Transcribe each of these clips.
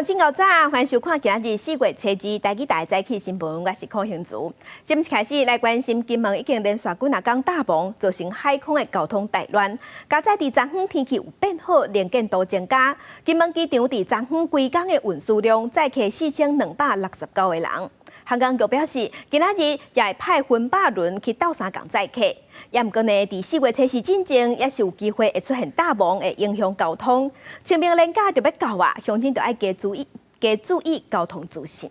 鄉親𠢕早，歡迎收看今日4月初二台語台早起新聞，我是柯興竹。先開始來關心金門已經連續幾若工大霧，造成海空的交通大亂。加載佇昨昏天氣有變好，能見度增加。金門機場佇昨昏規工的運輸量載客4269個人。航空局表示，今仔日也會派分巴輪去鬥相共載客。也毋過呢，佇4月初四進前，也是有機會會出現大霧，會影響交通。清明連假就欲到啊，鄉親著愛加注意，加注意交通資訊。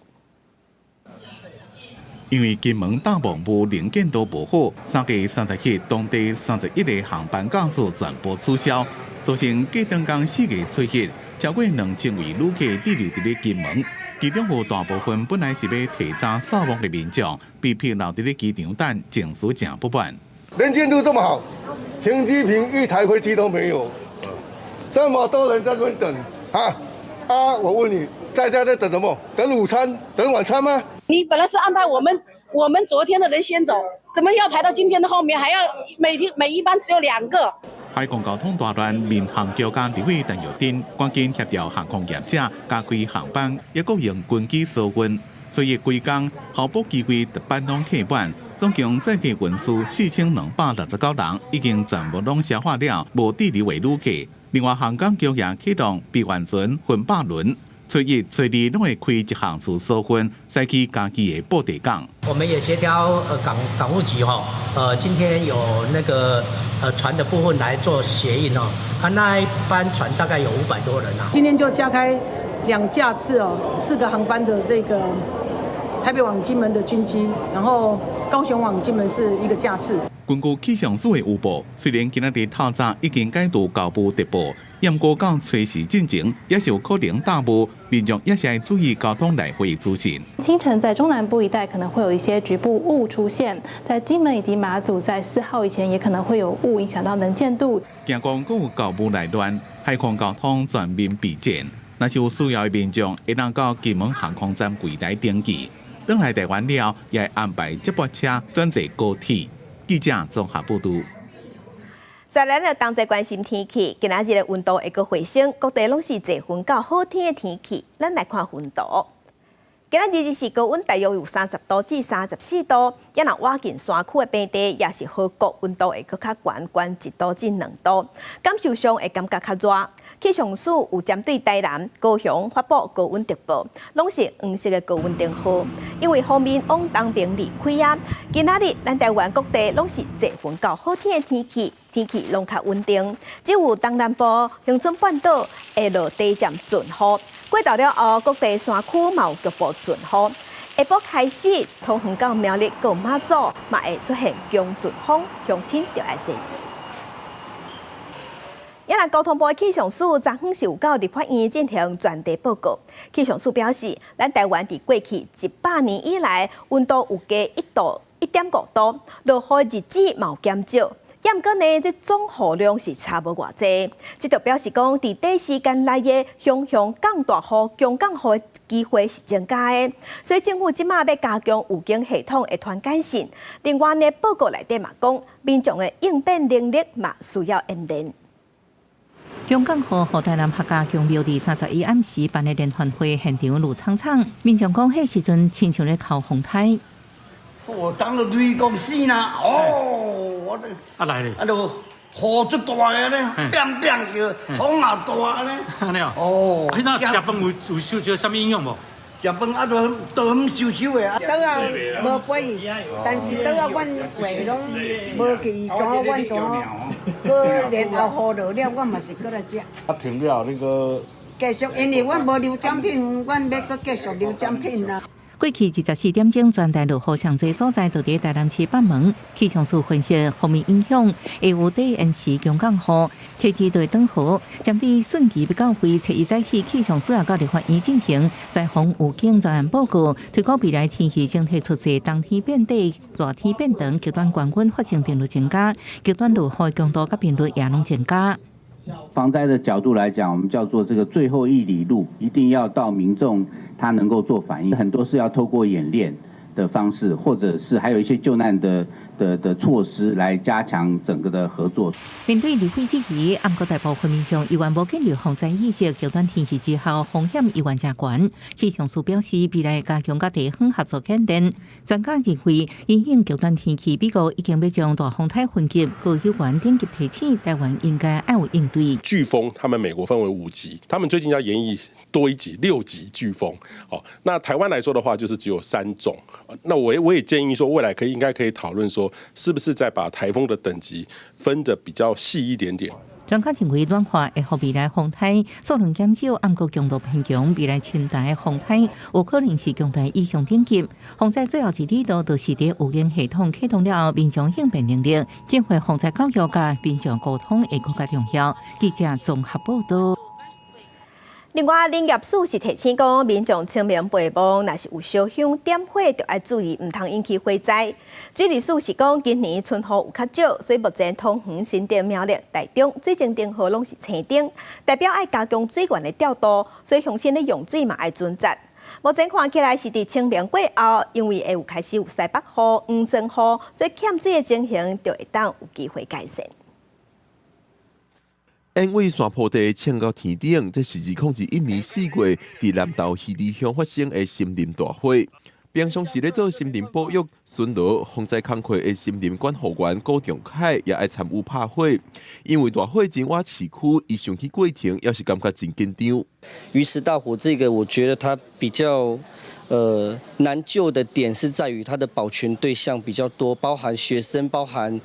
因為金門大霧霧能見度無好，3月30日當地31個航班架次全部取消，造成隔當工4月初一，超過2000位旅客滯留佇咧金門。其中有大部分本來是欲提早掃墓的民眾，被迫留佇咧機場等，情緒誠不滿。能見度這麼好，停機坪一台飛機都沒有，這麼多人在這邊等啊啊！我問你，在家在等什麼？等午餐？等晚餐嗎？你本來是安排我們昨天的人先走，怎麼要排到今天的後面？還要每天每一班只有兩個。海空交通大亂，民航局佮立委陳玉珍趕緊協調航空業者加開航班，抑閣用軍機疏運，所以規工候補機位逐班攏客滿，總共載客運輸4269人，已經全部攏消化了，無滯留的旅客。另外，航空局也啟動備援船、分巴輪，初一、初二攏會開一航次疏運，駛去嘉義的布袋港。我們也協調港務局哈，今天有那個船的部分來做協運哦，啊那一班船大概有500多人啊。今天就加開兩架次哦，四個航班的這個台北往金門的軍機，然後高雄往金門是一個架次。根據氣象署的預報，雖然今仔日透早已經解除厚霧特報，毋過到初四進前也是有可能大霧，民眾也是愛注意交通來回資訊。清晨在中南部一帶可能會有一些局部霧出現，在金門以及馬祖在4號以前也可能會有霧影響到能見度。驚講閣有厚霧來亂，海空交通全面備戰。若是有需要的民眾，會當到金門航空站櫃台登記，轉來台灣了，也會安排接駁車轉坐高鐵。記者綜合報導。再來咧，同齊關心天氣，今仔日的溫度會閣回升，各地攏是濟雲到好天的天氣。咱來看溫度，今仔日日時高溫大約有30度至34度，也若倚近山區的平地，抑是河谷，溫度會閣較懸，懸1度至2度，感受上會感覺較熱。氣象署有針對台南、高雄發布高溫特報，攏是黃色的高溫燈號。因為鋒面往東邊離開啊，今仔日咱台灣各地攏是濟雲到好天的天氣，天氣攏較穩定。只有東南部恆春半島會落短暫陣雨。過晝了後，各地山區嘛有局部陣雨。下晡開始，桃園到苗栗、閣馬祖嘛會出現強陣風，鄉親著愛細膩。也若交通部的氣象署昨昏是有到立法院進行專題報告。氣象署表示，咱台灣佇過去100年以來，溫度有加1度、1.5度，落雨日子嘛有減少。也毋過呢，這總雨量是差無偌濟。這就表示講，佇短時間內的強強降大雨、強降雨的機會是增加的。所以政府這馬欲加強預警系統的傳簡訊。另外呢，報告內底嘛講，民眾的應變能力嘛需要演練。強降雨，予台南客家宮廟佇31暗時辦的聯歡會現場霧蒼蒼，民眾講，彼時陣親像咧哭風颱。哦，當了雷公死啦！哦，我這啊來咧，啊就雨足大个咧，變變叫，風也大咧。按呢哦，彼陣食飯有受著啥物影響無？食飯啊，都都很收收的啊。桌仔無飛，但是桌仔阮畫攏無記怎，阮怎，閣然後雨落了，阮嘛是閣來食。啊，停了那個。繼續，因為阮無留獎品，阮欲閣繼續留獎品啊。過去24點鐘，全台落雨上濟所在，就佇台南市北門。氣象署分析，鋒面影響會有短延時強降雨，初二對轉雨。針對汛期欲到位，初一早起氣象署也到立法院進行災防預警專案報告，推估未來天氣整體趨勢，冬天變短、熱天變長，極端高溫發生頻率增加，極端落雨強度佮頻率也攏增加。防災的角度來講，我們叫做這個最後一里路，一定要到民眾他能夠做反應，很多是要透過演練，的方式，或者是還有一些救難的措施，來加強整個的合作。面對立委質疑，毋過大部分民眾猶原無建立防災意識，極端天氣之後風險猶原誠懸。氣象署表示，未來加強佮地方合作檢定。專家認為，因應極端天氣，美國已經欲將大風颱分級，高猶原等級提醒，台灣應該愛有應對。颶風，他們美國分為5級，他們最近要研議多一級6級颶風。好，那台灣來說的話，就是只有三種。那我也建議說，未來應該可以討論說，是不是再把颱風的等級分得比較細一點點。專家認為，暖化會予未來風颱數量減少，毋過強度變強，未來侵台風颱有可能是強台以上等級。防災最後一里路，就是佇預警系統啟動了後，民眾應變能力，政府防災教育佮民眾溝通會閣較重要。記者綜合報道。另外，林業署是提醒講，民眾清明陪墓，若是有燒香點火，就愛注意，毋通引起火災。水利署是講，今年春雨有較少，所以目前桃園、新竹、苗栗、台中水情燈號攏是青燈，代表愛加強水源的調度，所以鄉親咧用水嘛愛尊節。目前看起來是佇清明過後，因為會有開始有西北雨、黃酸雨，所以欠水的情形就會當有機會改善。煙為山坡地衝到天頂，這是2021年4月佇南投魚池鄉發生的森林大火。平常時咧做森林保育、巡邏、防災工課的森林管護員郭仲凱也愛參與拍火，因為大火真倚市區，伊想起過程，猶是感覺真緊張。魚池大火這個，我覺得它比較難救的點是在於它的保全對象比較多，包含學生，包含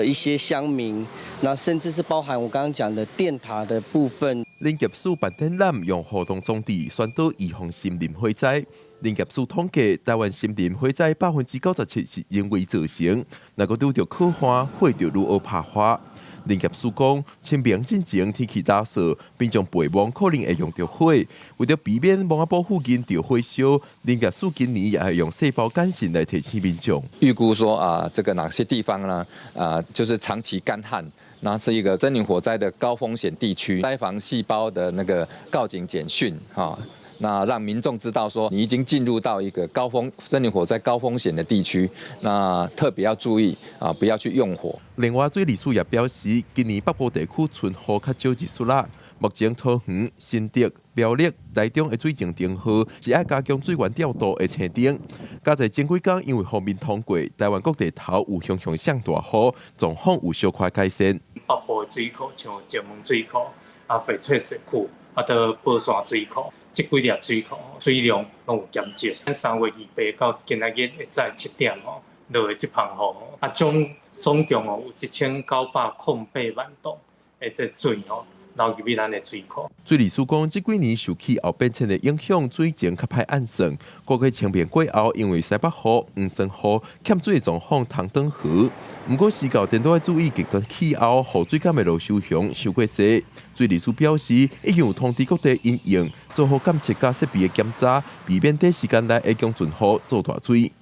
一些鄉民，那甚至是包含我剛剛講的電塔的部分。林業署辦展覽，用活動裝置宣導預防森林火災。林業署統計，台灣森林火災97%是人為造成，若閣拄著洘旱，火就愈學拍花。林業署講，清明進前天氣乾燥，民眾陪墓可能會用著火，為著避免墓仔埔附近著火燒，林業署今年也會用細胞簡訊來提醒民眾。預估說啊，這個哪些地方呢？啊，就是長期乾旱，那是一個森林火災的高風險地區，災防細胞的那個告警簡訊，哈。那讓民眾知道說，你已經進入到一個高風森林火災高風險的地區，那特別要注意啊，不要去用火。另外，水利署也表示，今年北部地區春雨較少一絲仔，目前桃園、新竹、苗栗、台中的水情燈號是愛加強水源調度的青燈。加在前幾工因為鋒面通過，台灣各地頭有雄雄上大雨，狀況有小可改善。北部的水庫像石門水庫、啊翡翠水庫、啊到寶山水庫。這幾粒水庫水量攏有減少。咱3月28到今仔日會早7點吼，落的這捧雨，啊總共哦有1908萬噸的這水吼流入去咱的水庫。水利署講，這幾年受氣候變遷的影響，水情較歹按算。過去清明過後，因為西北雨、黃酸雨，欠水的狀況通轉好。毋過時到顛倒愛注意極端氣候，雨水敢會落傷雄、傷過濟。水利署表示，已經有通知各地因應，做好監測佮設備的檢查，避免短時間內會將陣雨做大水。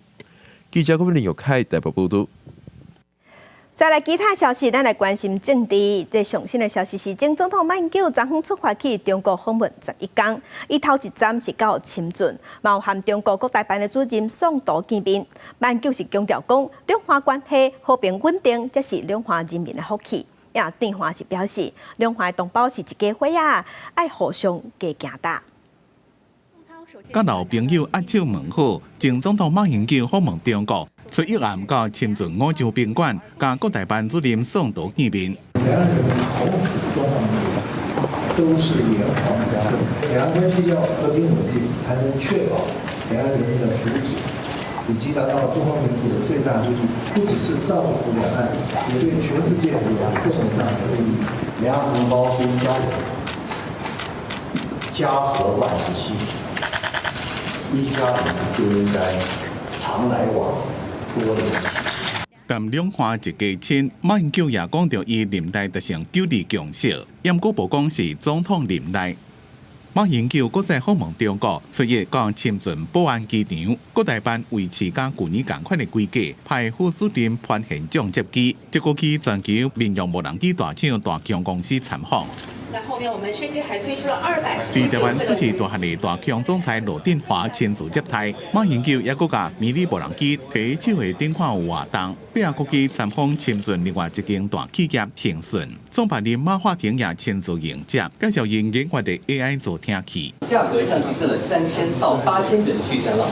記者郭林玉凱台北報導。再來其他消息，咱來關心政治。這上新的消息是，前總統馬英九昨昏出發去中國訪問11工，伊頭一站是到深圳，嘛有和中國國台辦的主任宋濤見面。馬英九是強調講，兩岸關係和平穩定，才是兩岸人民的福氣。也對岸是表示，兩岸同胞是一家伙仔，愛互相加行搭。佮老朋友握手問好，前總統馬英九訪問中國，初一暗到深圳五洲賓館，佮國台辦主任宋濤見面。兩岸人民從此中華民國都是炎黃子孫，兩岸關係要和平穩定，才能確保兩岸人民的福祉，以及達到中華民族的最大利益，不只是造福兩岸，也對全世界有重大的意義。兩岸同胞是一家人，家和萬事興，一家人就應該常來往，多聯繫。談兩岸一家親，馬英九也講著伊任內達成九二共識，毋過無講是總統任內。馬英九閣再訪問中國，初一到深圳寶安機場，國台辦維持佮舊年仝款的規格，派副主任潘賢掌接機，這閣去全球民用無人機大廠大疆公司參訪。那後面我們甚至還推出了200。佇台灣出席大漢的大強總裁羅振華親自接待，馬英九也閣共迷你無人機提手的頂看有活動，八國際參訪深圳另外一間大企業騰訊，創辦人馬化騰也親自迎接，介紹𪜶研發的 AI 助聽器。價格降低至了3000到8000元的區間了。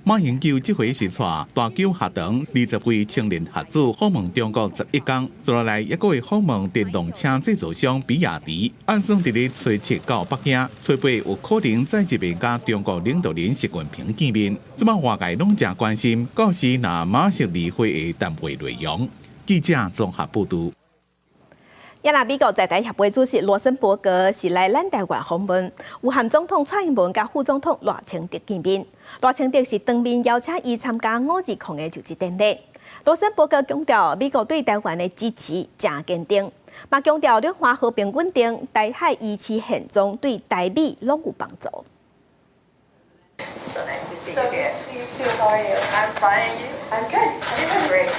馬英九這回是帶大九學堂20位青年學子訪問中國11天，接落來猶閣會訪問電動車製造商比亞迪，按算佇咧初七到北京，初八有可能再一遍佮中國領導人習近平見面。這擺外界攏誠關心，到時若馬習二會的談話內容。記者綜合報導。也若美國在台協會主席羅森伯格是來咱台灣訪問，有和總統蔡英文佮副總統賴清德見面。賴清德是當面邀請伊參加520的就職典禮。羅森伯格強調，美國對台灣的支持誠堅定，嘛強調兩岸和平穩定、台海維持現狀對台美攏有幫助。 So nice to see you again. You too. How are you? I'm fine. You? I'm good. Great.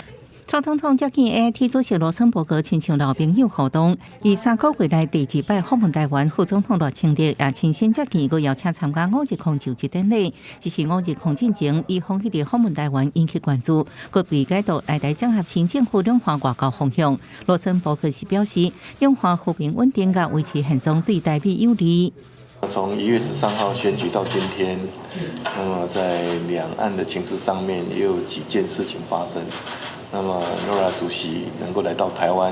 蔡總統接見 AIT 主席羅森伯格，親像老朋友互動。伊3個月來第二擺訪問台灣，副總統賴清德也親身接見，閣邀請參加520就職典禮。只是520進前，伊訪彼訪問台灣引起關注，閣被解讀來台整合新政府兩岸外交方向。羅森伯格是表示，兩岸和平穩定佮維持現狀對台美有利。從1月13號選舉到今天，那麼在兩岸的情勢上面也有幾件事情發生。那麼諾拉主席能夠來到台灣，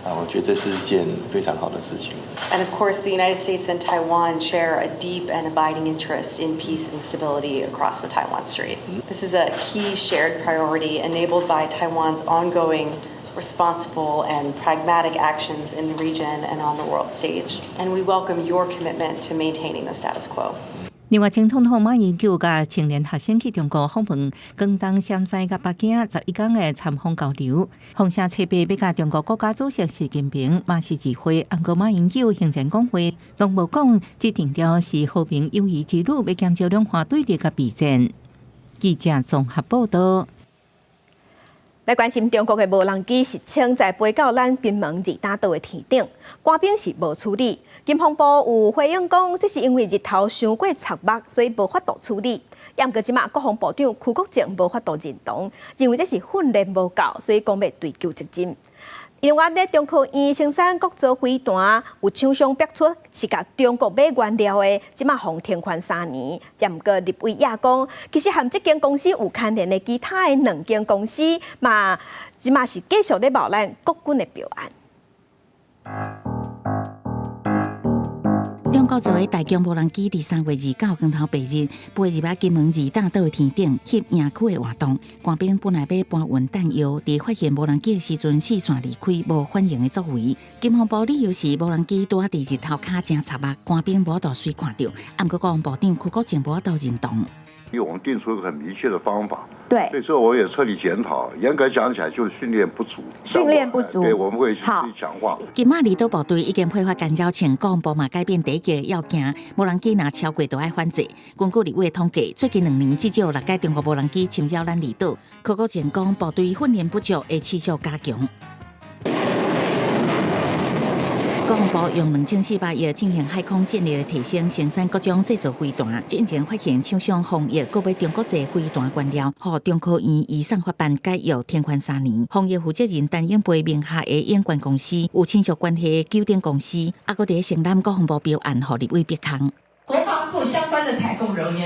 啊，我覺得這是一件非常好的事情。 And of course, the United States and Taiwan share a deep and abiding interest in peace and stability across the Taiwan Strait. This is a key shared priority enabled by Taiwan's ongoing responsible and pragmatic actions in the region and on the world stage. And we welcome your commitment to maintaining the status quo. 另外，前總統馬英九佮青年學生去中國訪問廣東、陝西佮北京11天的參訪交流。風聲初八欲佮中國國家主席習近平馬習二會，毋過馬英九行前講話，攏無講這定調是和平友誼之旅，欲減少兩岸對立佮備戰。記者綜合報道。來關心中國的無人機，實稱在飛到咱金門二打島的天頂，官兵是無處理。國防部有回應講，這是因為日頭傷過刺目，所以無法度處理。毋過這馬國防部長邱國正無法度認同，認為這是訓練無夠，所以講欲追究責任。另外，咧中科院生產國造飛彈，有廠商逼出是共中國買原料的，這馬予停權3年。毋過立委也講，其實和這間公司有牽連的其他的兩間公司，嘛這馬是繼續咧冒咱國軍的標案。中國造的大疆無人機，佇3月29光頭白日飛入來金門二打島的天頂，翕營區的活動。官兵本來欲搬運彈藥，佇發現無人機的時陣，四散離開，無反應的作為。國防部理由是無人機拄仔佇日頭跤誠刺目，官兵無法度隨看著。毋過國防部長邱國正無法度認同。因為我們定出一個很明確的方法，所以說我也徹底檢討。嚴格講起來，就是訓練不足。訓練不足，對，我們會去強化。金馬離島部隊已經配發干擾槍，國防部嘛改變第一個要件，無人機若超過就愛反制。根據立委統計，最近2年至少六架中國無人機侵擾咱離島。柯國正講，部隊訓練不足，會持續加強。國防部用2400億進行海空戰力的提升，生產各種製造飛彈。進前發現廠商防疫，閣買中國製飛彈原料，予中科院移送法辦解約停權3年。防疫負責人陳永培名下的永冠公司有親屬關係的九鼎公司，猶閣佇承擔國防部標案，予立委逼空。國防部相關的採購人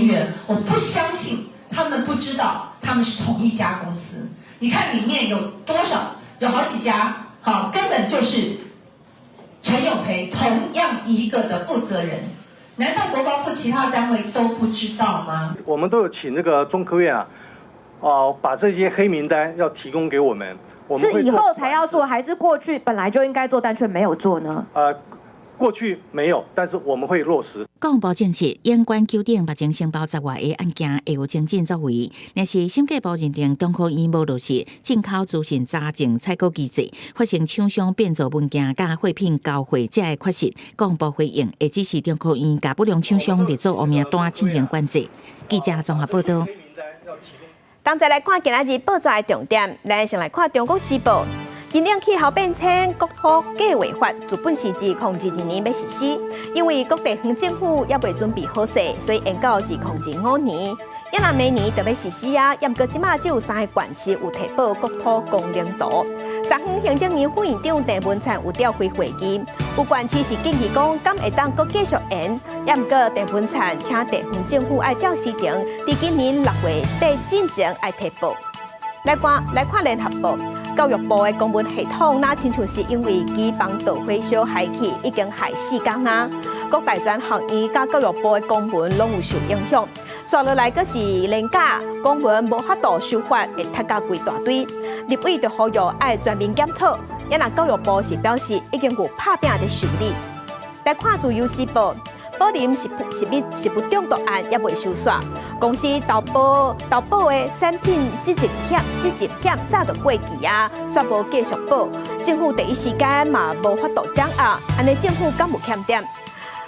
員，我不相信他們不知道他們是同一家公司。你看裡面有多少？有好幾家，好，根本就是。陳永培同樣一個的負責人，難道國防部其他單位都不知道嗎？我們都有請那個中科院啊，把這些黑名單要提供給我們。我們是以後才要做，還是過去本來就應該做，但卻沒有做呢？過去沒有，但是我們會落實。國防部證實，永冠九鼎目前申報10外个案件會有精進作為。若是審計部認定中科院無落實進口資訊查證採購機制，發生廠商變造文件佮貨品交貨這个缺失，國防部回應會指示中科院共不良廠商列做黑名單進行管制。記者綜合報道。當再來看今仔日報紙的重點，咱先來看《中國時報》。今年氣候變遷國土計劃法自本是2022年欲實施，因為各地方政府猶未準備好勢，所以延到2025年。猶若明年就欲實施啊，猶毋過這馬只有三个縣市有提報國土功能圖。昨昏行政院副院長鄭文燦有召開會議，有縣市是建議講，敢會當閣繼續延，猶毋過鄭文燦請地方政府愛照時程，佇今年6月底進前愛提報。來看來看聯合報，教育部的公文系統，若親像是因為機房導火燒害去，已經害4工啊！各大專學院佮教育部的公文攏有受影響。紲落來閣是連假，公文無法度收發，會塞甲規大堆。立委就呼籲愛全面檢討，猶若教育部是表示已經有拍拚佇修理。來看自由時報，寶林食物中毒案猶未收煞，公司投保的產品責任險早就過期啊，煞無繼續保，政府第一時間嘛無法度掌握，按呢政府敢有欠點？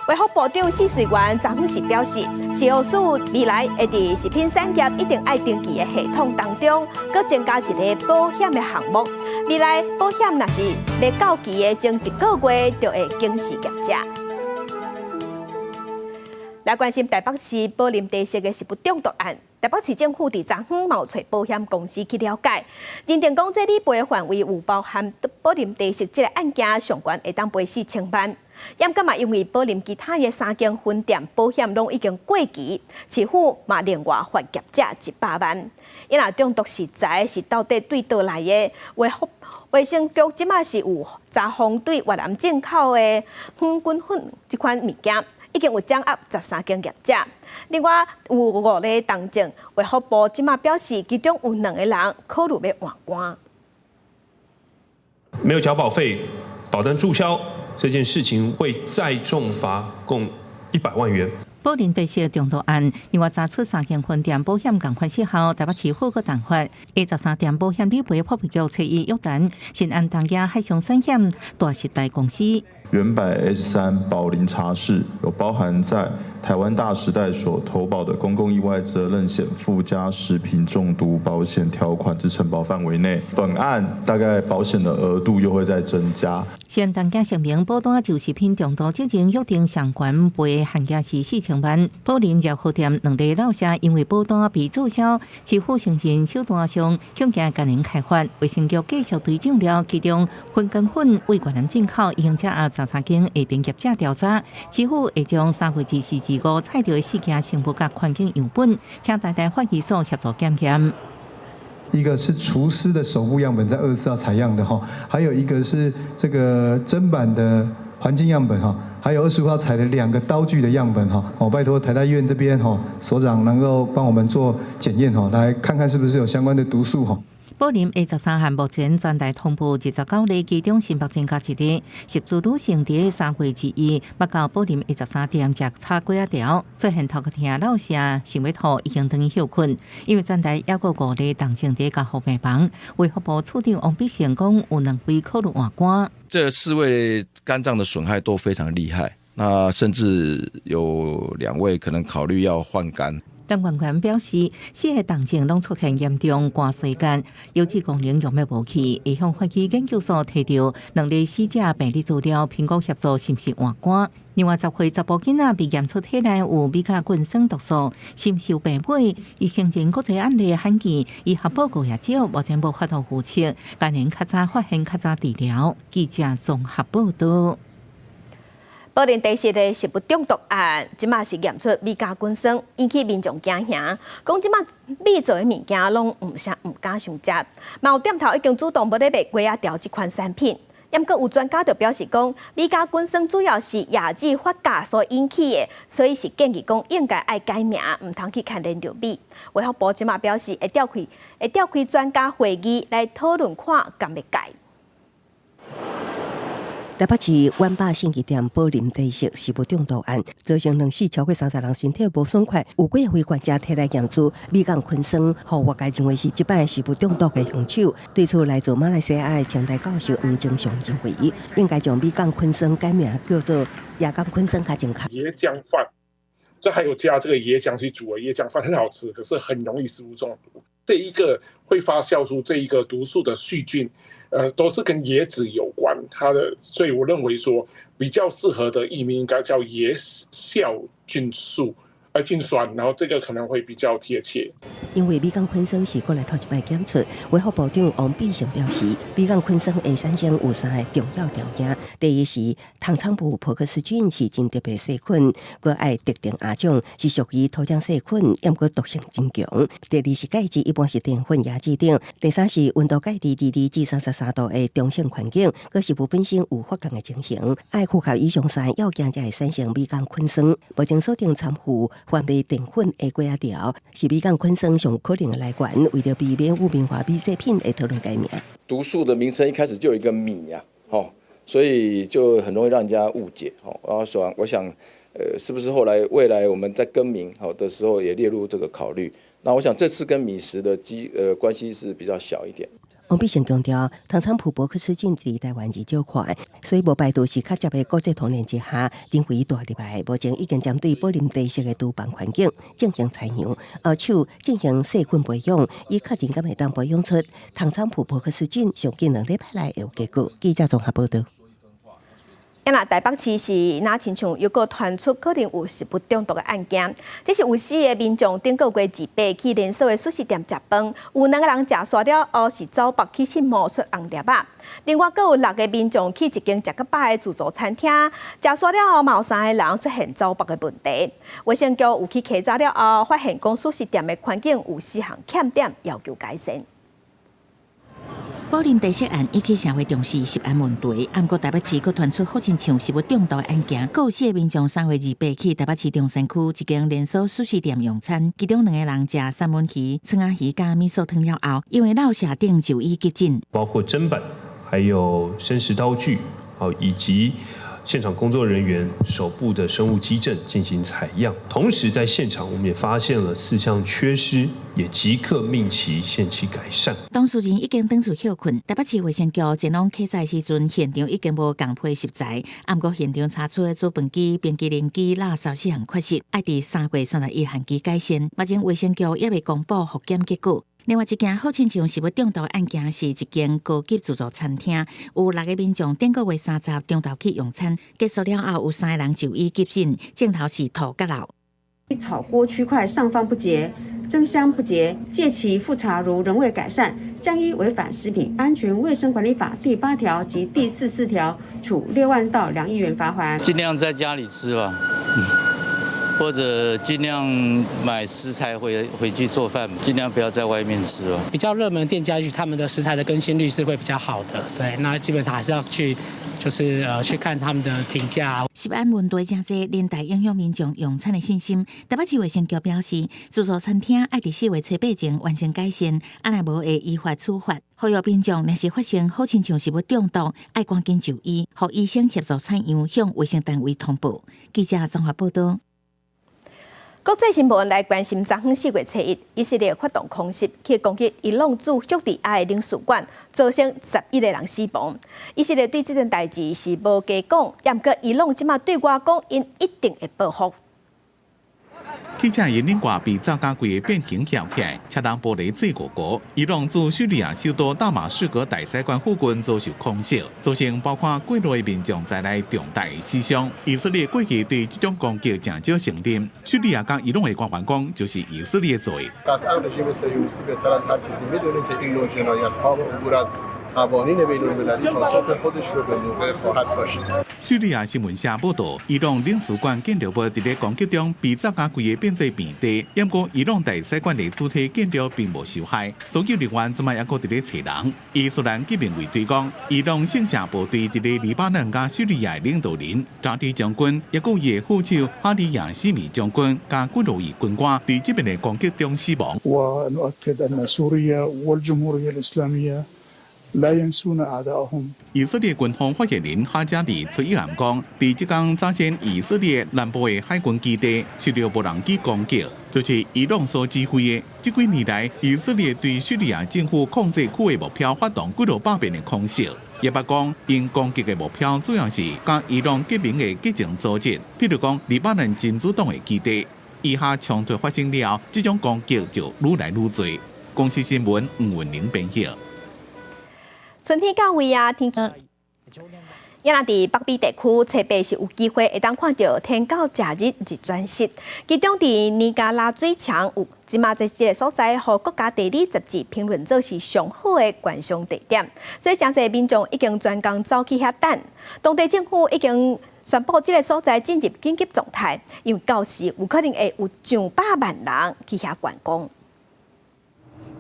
衛福部長許瑞元昨昏是表示，食藥署未來會佇食品產業一定愛登記的系統當中，閣增加一个保險的項目。未來保險若是欲到期的前一個月，就會警示業者。來關心台北市寶林茶室的食物中毒案，台北市政府佇昨昏嘛有揣保險公司去了解，認定講這理賠範圍有包含寶林茶室這个案件，上懸會當賠4000萬。猶閣嘛，因為寶林其他的三間分店保險攏已經過期，市府嘛另外罰業者100萬。猶若中毒食材是到底對佗來的？衛生局這馬是有查封對越南進口的粉菌粉這款物件，已經有掌握13間業者。另外有五个重症，衛福部這馬表示，其中有兩个人考慮欲換肝。沒有繳保費，保單註銷。這件事情會再重罰共100萬元。寶林茶室中毒案，另外查出三間分店保險仝款失效，台北市府閣重罰。下13店保險理賠，破局初一約談，新安東亞海上產險大時代公司。遠百 S3寶林茶室有包含在台灣大時代所投保的公共意外責任險附加食品中毒保險條款之承保範圍內。本案大概保險的額度又會再增加。新東家聲明，保單就食品中毒責任約定相關賠限額是4000萬。寶林熱河店兩个老師因為保單被註銷，市府承認手段上向驚家人開罰。衛生局繼續追蹤了其中粉根粉為越南進口，已經掌握13間下邊業者調查，市府會將3月24、25採著的四件生物佮環境樣本，請台大法醫所協助檢驗。一個是廚師的手部樣本，在24號採樣的哈，還有一個是這個砧板的環境樣本哈，還有25號採的兩個刀具的樣本哈。我拜託台大醫院這邊哈所長能夠幫我們做檢驗哈，來看看是不是有相關的毒素哈。寶林 A 13案目前全台通報29例，其中新北增加一例。涉事女性佇3月21欲到寶林 A 十三店食炒粿仔條，出現頭殼疼、落瀉、想欲吐，已經轉去歇睏。因為全台猶閣五例重症佇加護病房，衛福部處長王必勝講，有兩位考慮換肝。這四位肝臟的損害都非常厲害，那甚至有兩位可能考慮要換肝。陳冠權表示，四个重症攏出現嚴重肝衰竭，腰子功能用欲無去，會向法醫研究所提著兩个死者病理資料，評估協助是毋是換肝。另外，10歲查埔囡仔被驗出體內有米酵菌酸毒素，深受病尾，伊承認國際案例罕見，醫學報告也少，目前無法度預測，今年較早發現，較早治療。記者綜合報道。寶林茶室的食物中毒案，這馬是驗出米酵菌酸，引起民眾驚嚇，講這馬米做的物件攏毋啥毋敢傷食。嘛有店頭已經主動無咧賣粿仔條這款產品。毋過有專家就表示講，米酵菌酸主要是亞脂發酵所引起的，所以是建議講應該愛改名，毋通去牽連著米。衛福部這馬表示會召開專家會議來討論看敢欲改。台北市遠百信義店寶林茶室食物中毒案，造成兩死超過30人身體無爽快，有幾个罹患者體內驗出米酵菌酸，予外界認為是這擺食物中毒的兇手。對此，來自馬來西亞的清大教授黃正雄認為，應該將米酵菌酸改名叫做椰漿菌酸較正確。椰漿飯，這還有加這個椰漿去煮啊，椰漿飯很好吃，可是很容易食物中毒。這一個會發酵出這一個毒素的細菌。都是跟椰子有關，它的，所以我認為說比較適合的譯名應該叫椰酵菌素。菌酸，然後這個可能會比較貼切。因為米港昆酸是國內頭一擺檢出，衛福部長王必勝表示，米港昆酸會產生有三个重要條件：第一是糖廠部伯克氏菌是真特別細菌，閣愛特定亞種是屬於土壤細菌，毋過毒性真強；第二是鈣質一般是澱粉、椰子等；第三是溫度介佇22至33度的中性環境，閣食物本身有發酵的情形，愛符合以上三个要件才會產生米港昆酸。目前鎖定參與販賣澱粉的粿仔條，是米港昆酸上可能的來源。為著避免污名化米製品，會討論改名。毒素的名稱一開始就有一個米啊，吼，所以就很容易讓人家誤解，吼。然後說，我想，是不是後來未來我們在更名好的時候也列入這個考慮？那我想這次跟米食的關係是比較小一點。王必勝強調，糖廠埔伯克氏菌佇台灣是少看，所以無排除是較捷的國際通認之下，人為帶入來。目前已經針對寶林茶室的廚房環境進行採樣，後手進行細菌培養，以確認敢會當培養出糖廠埔伯克氏菌，上緊2禮拜內會有結果。記者綜合報導。啊，台北市是若親像又閣傳出可能有食物中毒的案件，這是有四个民眾頂個月28去連鎖的速食店食飯，有兩個人食煞了後是走腹去糞毛出紅粒仔。另外，閣有六個民眾去一間食較飽的自助餐廳，食煞了後，嘛有三個人出現走腹的問題。衛生局有去稽查了後，發現講速食店的環境有四項欠點，要求改善。寶林茶室案引起社會重視，食安問題。毋過台北市閣傳出好親像食物中毒的案件，閣有四個民眾3月28去台北市中山區一間連鎖壽司店用餐，其中兩个人食三文魚、蔥仔魚佮米素湯了後，因為落瀉等就醫急診，包括砧板、還有生食刀具，以及現場工作人員手部的生物跡證進行採樣。同時在現場，我們也發現了四項缺失，也即刻命其限期改善。當事人已經轉厝歇睏，台北市衛生局前往稽查時陣，現場已經無仝批食材，毋過現場查出煮飯機、冰淇淋機垃圾四項缺失，愛佇3月31限期改善。目前衛生局猶未公布複檢結果。另外一件好親像食物中毒案件，是一間高級自助餐廳，有六个民眾頂個月30中晝去用餐，結束了後有三个人就醫急診，症頭是吐佮漏。炒鍋區塊上方不潔，蒸箱不潔，屆期複查如仍未改善，將依違反食品安全衛生管理法第8條及第44條，處6萬到2億元罰鍰。盡量在家裡吃吧，或者盡量買食材回去做飯，盡量不要在外面吃哦。比較熱門店家，他們的食材的更新率是會比較好的，對，那基本上還是要去，就是去看他們的評價。食安問題誠濟，連帶影響民眾用餐的信心。台北市衛生局表示，自助餐廳愛佇4月初8前完成改善，啊若無會依法處罰。呼籲民眾若是發生好親像食物中毒，愛趕緊就醫，予醫生協助採樣，向衛生單位通報。記者綜合報導。國際新聞來關心，昨昏4月初1，以色列發動空襲，去攻擊伊朗駐敘利亞的領事館，造成11個人死亡。以色列對這件代誌是無加講，毋過伊朗這馬對外講，𪜶一定會報復。汽車引擎蓋被炸甲規个變形翹起來，車窗玻璃碎糊糊。伊朗駐敘利亞首都大馬士革大使館附近遭受空襲，造成包括過路的民眾在內重大的死傷。以色列過去對這種攻擊誠少承認。敘利亞佮伊朗的官員講，就是以色列做的。敘利亞新聞社報導，伊朗領事館建築物佇咧攻擊中被炸甲規个變做平地，毋過伊朗大使館的主體建築並無受害。搜救人員這擺猶閣佇咧揣人。伊斯蘭革命衛隊講，伊朗聖戰部隊佇咧黎巴嫩佮敘利亞領導人扎迪將軍，抑閣伊的副手哈里亞西米將軍佮軍路易軍官，佇這遍的攻擊中死亡。以色列軍方發言人哈加里崔伊暗講，佇這工早先，以色列南部的海軍基地受到無人機攻擊，就是伊朗所指揮的。這幾年來，以色列對敘利亞政府控制區的目標發動幾落百遍的空襲。也捌講，𪜶攻擊的目標主要是佮伊朗結盟的激進組織，譬如講黎巴嫩真主黨的基地。以哈衝突發生了後，這種攻擊就愈來愈濟。公視新聞吳文玲編譯。春天到位啊，天氣。也若佇北美地區，初八是有機會會當看著天狗食日日轉食。其中佇尼加拉水牆有，這馬這這个所在，予國家地理雜誌評論做是上好的觀賞地點。所以誠濟民眾已經專工走去遐等。當地政府已經宣布這个所在進入緊急狀態，因為到時有可能會有上百萬人去遐觀光。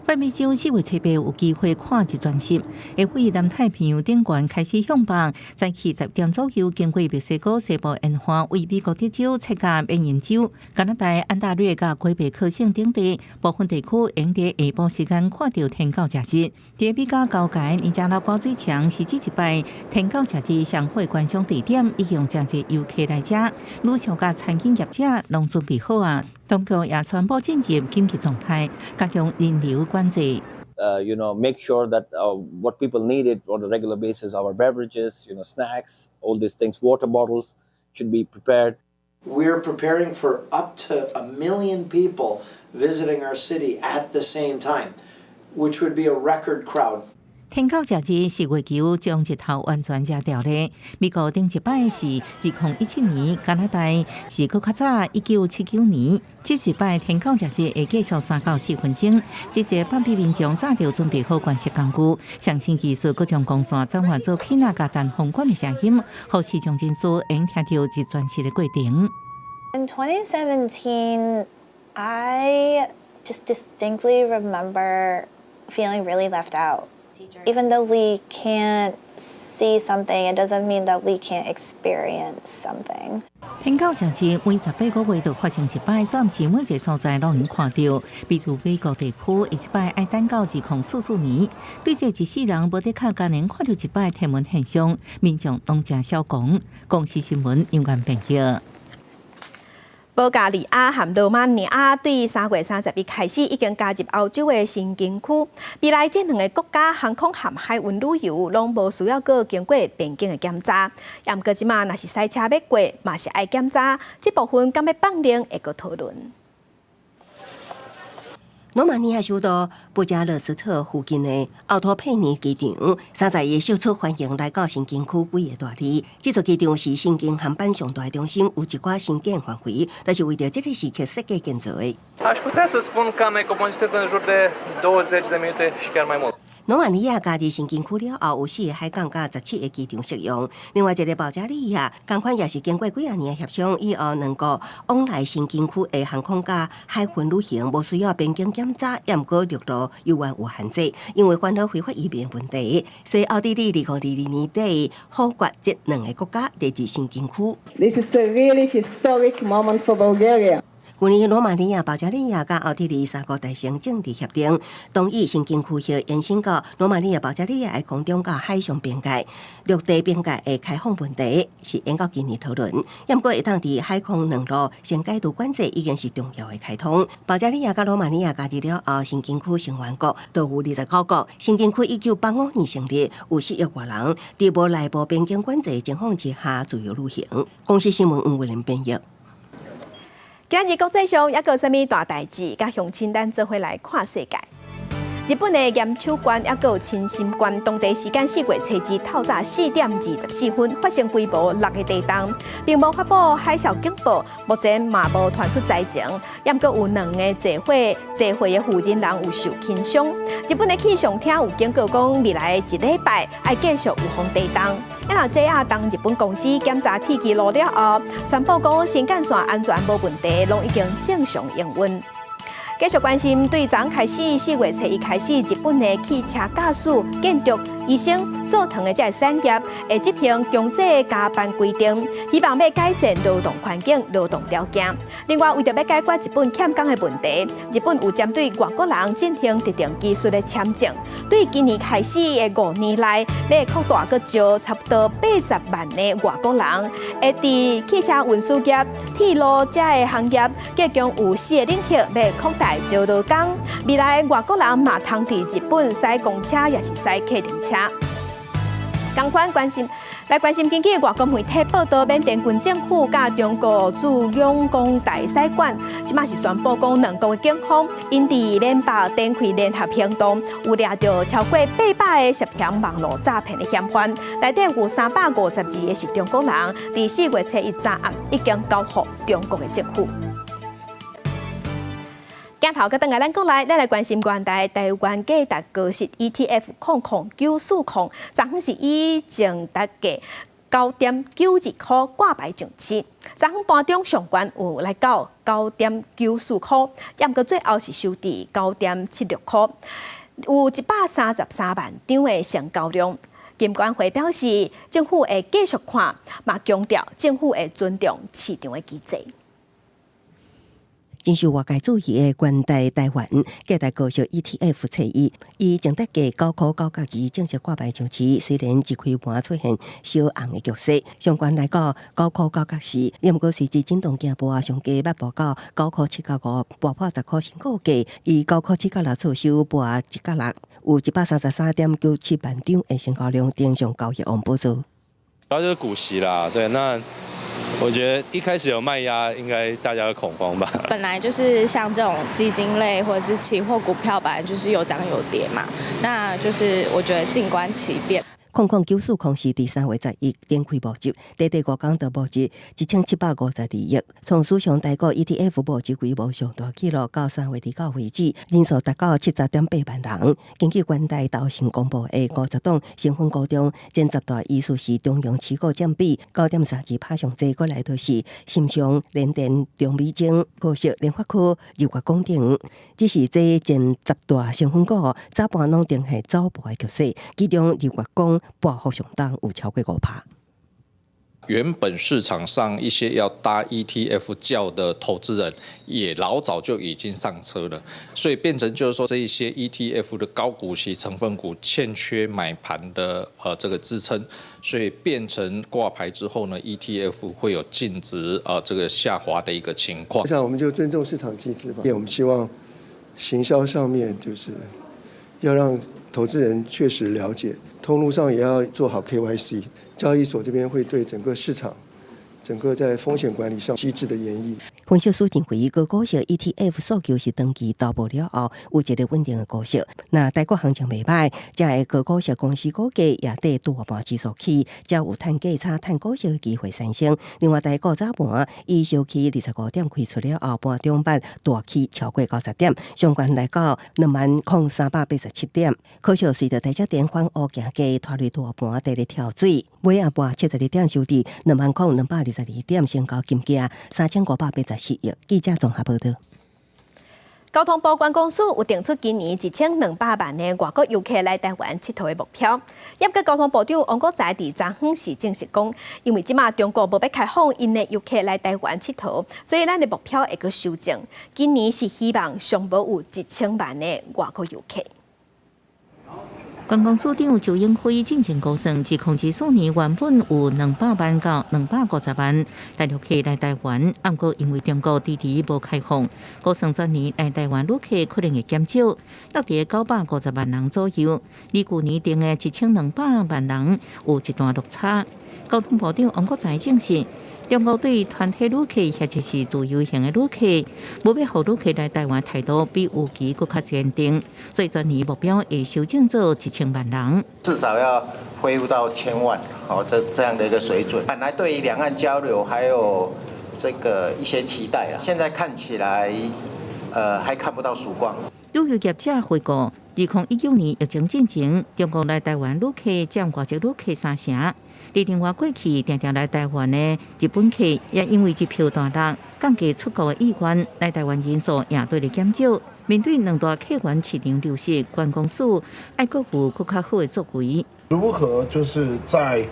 北美洲4月7日有機會看日全食，會位南太平洋頂懸開始向北，早起10點左右經過墨西哥西部沿岸，為美國德州切到緬因州、加拿大安大略佮魁北克省等地部分地區，會佇下晡時間看著天狗食日。佇美加交界尼加拉瓜水牆是這一擺天狗食日上好觀賞地點，已經誠濟遊客來遮，旅宿佮餐飲業者攏準備好啊。當局也宣布進入緊急狀態，加強人流管制。 Make sure that what people needed on a regular basis, our beverages, snacks, all these things, water bottles should be prepared. We're preparing for up to a million people visiting our city at the same time, which would be a record crowd. 天狗食日是月球將日頭完全食掉咧。美國頂一擺是2017年，加拿大是閣較早1979年。這一擺天狗食日會繼續3到4分鐘。這個北美民眾早就準備好觀測工具，上新技術閣將光線轉換做片仔佮單簧管的聲音，予視障人士會聽著日全食的過程。 In 2017, I just distinctly remember feeling really left out. Even though we can't see something, it doesn't mean that we can't experience something. 天狗食日每18個月就發生一擺，煞毋是每一个所在攏會看著。比如美國地區，一擺愛等到2044年。對這一世人無的確敢能看著一擺天文現象，民眾攏誠痟狂。公視新聞楊元編譯。保加利亞和羅馬尼亞對3月31開始已經加入歐洲的申根區。未來這兩个國家航空和海運旅遊攏無需要閣經過邊境的檢查。毋過這馬若是駛車欲過，嘛是愛檢查。這部分敢欲放冗會閣討論。羅馬尼亞首都布加勒斯特附近的奧托佩尼機場，31日釋出歡迎來到申根區幾个大字。這座機場是申根航班上大的中心，有一寡申根範圍，但是為著這个時刻設計建造的。 Aș putea să spun că am economisit în jur de 20 de minute și chiar mai mult. 羅馬尼亞加入申根區了後，有四个海港佮17个機場適用。另外一个保加利亞，仝款也是經過幾仔年的協商以後，兩國往來申根區的航空佮海運旅行，無需要邊境檢查，也毋過陸路猶原有限制，因為煩惱非法移民問題。所以奧地利2022年底否決這兩个國家列入申根區。 This is a really historic moment for Bulgaria. 去年羅馬尼亞、保加利亞佮奧地利三國達成政治協定，同意申根區域延伸到羅馬尼亞、保加利亞的空中佮海上邊界、陸地邊界的開放問題，是延到今年討論。毋過會當佇海空兩路先解除管制，已經是重要的開通。保加利亞佮羅馬尼亞加入了後，申根區成員國都有29國。申根區1985年成立，有4億外人，佇無內部邊境管制的情況之下自由旅行。公視新聞黃慧玲編譯。今日國際上猶閣有啥物大代誌？佮鄉親咱做伙來看世界。日本的岩手縣猶閣有青森縣，當地時間4月初二透早4點24分發生規模6个地動，並無發布海嘯警報，目前嘛無傳出災情。猶閣有兩个濟歲的負責人有受輕傷。日本的氣象廳有警告講，未來一禮拜愛繼續有風地動。啊，若 JR 東日本公司檢查鐵支路了後，宣布講新幹線安全無問題，攏已經正常營運。繼續關心，對昨開始4月初一開始，日本的汽車駕駛、建築、醫生、做糖的這个產業會執行強制加班規定，希望欲改善勞動環境、勞動條件。另外，為著欲解決日本欠工的問題，日本有針對外國人進行特定技術的簽證。對今年開始的5年內，欲擴大閣招差不多80萬的外國人，會佇汽車運輸業、鐵路這个行業，計共有四个領域欲擴大招勞工。未來外國人嘛通佇日本駛公車，抑是駛客運車。仝款關心，來關心經濟，外國媒體報道，緬甸軍政府佮中國駐仰光大使館，這馬是宣布講，兩國的警方𪜶佇緬北展開聯合行動，有掠著超過800個涉嫌網路詐騙的嫌犯，內底有352個是中國人。佇4月初一早暗已經交予中國的政府。鏡頭閣轉來咱國內，咱來關心元台台灣價值高息 ETF 00940，昨昏是以淨值價9.92塊掛牌上市。昨昏盤中上懸有來到9.94塊，毋過最後是收佇9.76塊，有133萬張的成交量。金管會表示，政府會繼續看，嘛強調政府會尊重市場的機制。真受外界注意的元大台灣價值高息 ETF 冊一，以淨值價9塊9角2正式掛牌上市。雖然一開盤出現小紅的局勢，上懸來到9塊9角4，毋過隨之震盪行波啊，上低捌破到9塊7角5，跌破10塊新高價，以9塊7角6作收，跌1角6，有133.97萬張的成交量，登上交易王寶座。主要就是股息啦，對，那我覺得一開始有賣壓，應該大家會恐慌吧。本來就是像這種基金類或者是期貨股票，本來就是有漲有跌嘛，那就是我覺得靜觀其變。00940是佇3月11展開募集，短短5工就募集1752億，創史上台股 ETF 募集規模上大紀錄，到3月29為止，人數達到70.8萬人。根據元大投信公布的50檔成分股中，前10大依序是中陽持股佔比9.32%上濟，過來就是新昌、聯電、中美晶、高盛、聯發科、日月光等。只是這前10大成分股早盤攏呈現走薄的局勢，其中日月光波幅上當有超過5%。原本市場上一些要搭 ETF 轎的投資人，也老早就已經上車了，所以變成就是說，這一些 ETF 的高股息成分股欠缺買盤的這個支撐，所以變成掛牌之後呢，ETF 會有淨值這個下滑的一個情況。我想我們就尊重市場機制吧，因為我們希望行銷上面就是要讓投資人確實了解。通路上也要做好 KYC，交易所這邊會對整個市場、整個在風險管理上機制的研議。分析師認為，高股息 ETF 訴求是長期投報了後有一個穩定的股息。若台股行情袂䆀，這个高股息公司股價也綴大盤指數起，才有趁價差、趁股息的機會產生。另外，台股早盤以小起25點開出了後，盤中捌大起超過90點，上懸來到20,387點。可惜隨著台積電反烏行價拖累大盤綴咧跳水，尾仔盤72點收佇20,222點，成交金額3584億。記者綜合報道。交通部觀光署有定出今年1200萬的外國遊客來台灣𨑨迌的目標。毋過交通部長王國材佇昨昏是證實講，因為這馬中國無欲開放𪜶的遊客來台灣𨑨迌，所以咱的目標會閣修正。今年是希望上無有1000萬的外國遊客。觀光署長邱英輝進前估算，2024年原本有200萬到250萬大陸客來台灣，毋過因為中國遲遲無開放，估算全年來台灣旅客可能會減少，落佇950萬人左右。離舊年定的1200萬人有一段落差。交通部長王國材證實，中國對團體旅客或者是自由行的旅客，無欲予旅客來台灣態度比預期閣較堅定，所以全年目標會修正做1000萬人。至少要恢復到千萬，哦，這樣的一個水準。本來對於兩岸交流還有這個一些期待啊，現在看起來，還看不到曙光。旅遊業者回顧，2019年疫情進前，中國來台灣旅客佔外籍旅客三成。另外過去定定來台灣的日本客，也因為機票大落，降低出國的意願，來台灣人數也綴咧減少。面對兩大客源市場流失，觀光署愛閣有閣較好的作為。如何就是在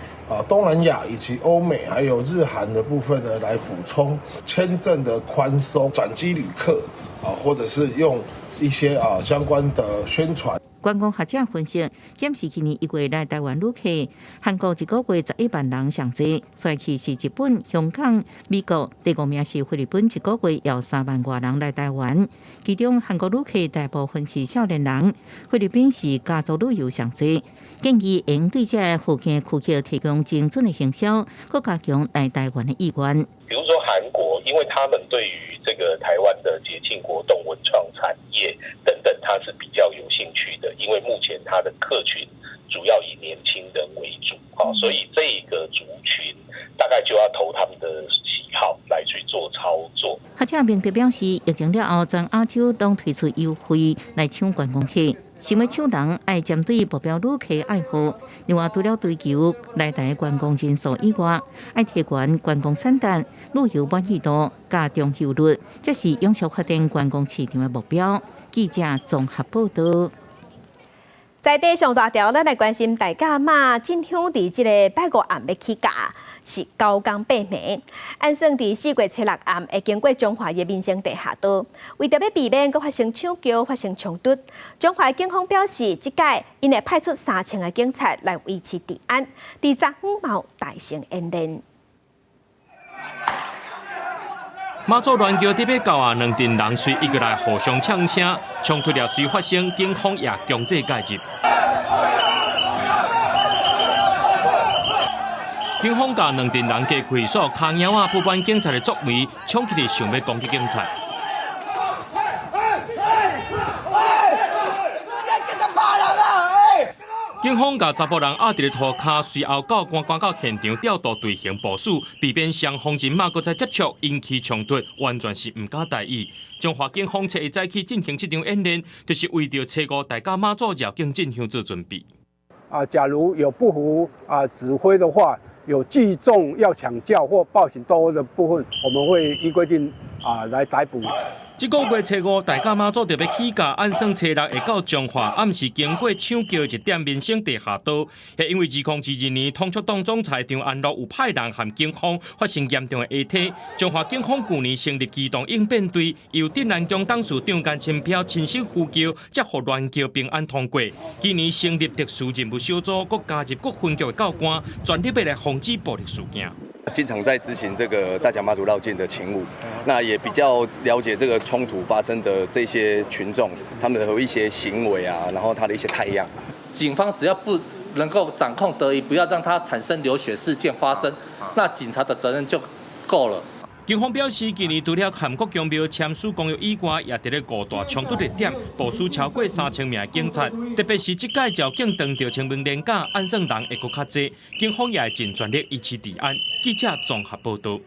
東南亞以及歐美還有日韓的部分呢，來補充簽證的寬鬆、轉機旅客啊，或者是用一些相關的宣傳。觀光學者分析，檢視去年一月來台灣旅客，韓國一個月11萬人上濟，再去是日本、香港、美國，第五名是菲律賓，一個月有3萬外人來台灣。其中韓國旅客大部分是少年人，菲律賓是家族旅遊上濟。建議應對這附近區域提供精準的行銷，閣加強來台灣的意願。比如說韓國，因為他們對於這個台灣的節慶活動、文創產業等等，他是比較有興趣的。因為目前他的客群主要以年輕人為主，所以這個族群大概就要投他們的喜好來去做操作。學者明確表示，疫情了後，全亞洲攏推出優惠來搶觀光客。想欲搶人，愛針對目標旅客愛好。另外，除了追求來台觀光人數以外，愛提懸觀光產值、旅遊滿意度、佮重遊率，這是永續發展觀光市場的目標。記者綜合報導。在地上大條，咱來關心大甲媽進香佇這个拜五暗欲起駕，是9工8暝。按算佇4月初6暗會經過彰化的民生地下道，為著欲避免閣發生搶轎、發生衝突，彰化警方表示，這擺𪜶會派出3000个警察來維持治安，佇昨昏嘛有大型演練。媽祖鸞轎佇欲到啊，兩陣人隨一過來互相嗆聲，衝突了隨發生，警方也強制介入。警方共兩陣人隔開，所跤貓仔不滿警察的作為，衝起來想欲攻擊警察。警方共查埔人壓佇咧塗跤，隨後到趕趕到現場調度隊形部署，避免雙方人馬閣再接觸，引起衝突，完全是毋敢大意。彰化警方初一早起進行這場演練，就是為著初五大甲媽祖繞境進香做準備。啊，假如有不服啊指揮的話，有聚眾要搶轎或暴行鬥毆的部分，我們會依規定啊來逮捕。這个月初五，大甲媽祖就欲起駕，按算初六會到彰化，暗時經過搶轎一點民生地下道。因為2022年統促黨總裁張安樂有派人和警方發生嚴重的下體，彰化警方舊年成立機動應變隊，由鎮瀾宮董事長江清飄親身扶轎，才予鸞轎平安通過。今年成立特殊任務小組，閣加入各分局的教官，全力欲來防止暴力事件。經常在執行這個大甲媽祖繞境的勤務，那也比較了解這個衝突發生的這些群眾，他們的一些行為啊，然後他的一些態樣。警方只要不能夠掌控得宜，不要讓它產生流血事件發生，那警察的責任就夠了。警方表示，今年除了和國宮廟簽署公約以外，也佇咧五大衝突熱點部署超過3000名的警察，特別是這擺繞境當著清明連假，按算人會閣較濟，警方也會盡全力維持治安。記者綜合報導。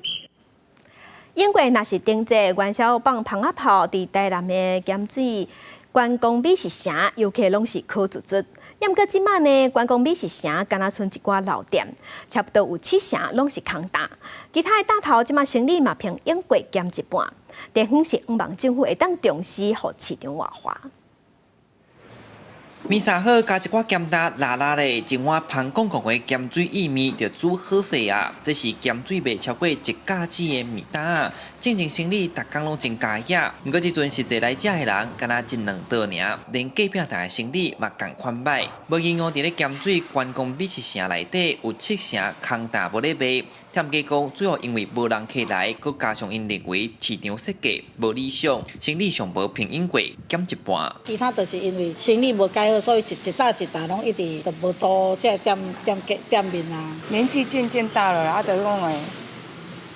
英國若是燈節元宵放蜂仔炮，佇台南的鹹水觀光美食城，遊客攏是苦卒卒。毋過這擺呢，觀光美食城敢若賰一寡老店，差不多有七成攏是空擔。其他的檔頭這擺生理嘛，平應過減一半。地方是向望政府會當重視，予市場活化。麵沙好加一寡鹹焦辣辣的，一碗芳公公的鹹水意麵就煮好勢啊！這是鹹水賣超過一甲子的麵擔，進前生理逐工攏真佳野。毋過這陣實際來食的人，敢若一兩桌爾，連隔壁台的生理嘛仝款歹。無銀行佇咧鹹水觀光美食城內底有七成空擔無咧賣，店家講主要因為無人客來，閣加上𪜶認為市場設計無理想，生理上無平穩過減一半。其他就是因為生理無改好，所以一一擔一擔攏一直都無租這个店店店面啊。年紀漸漸大了，啊，就講會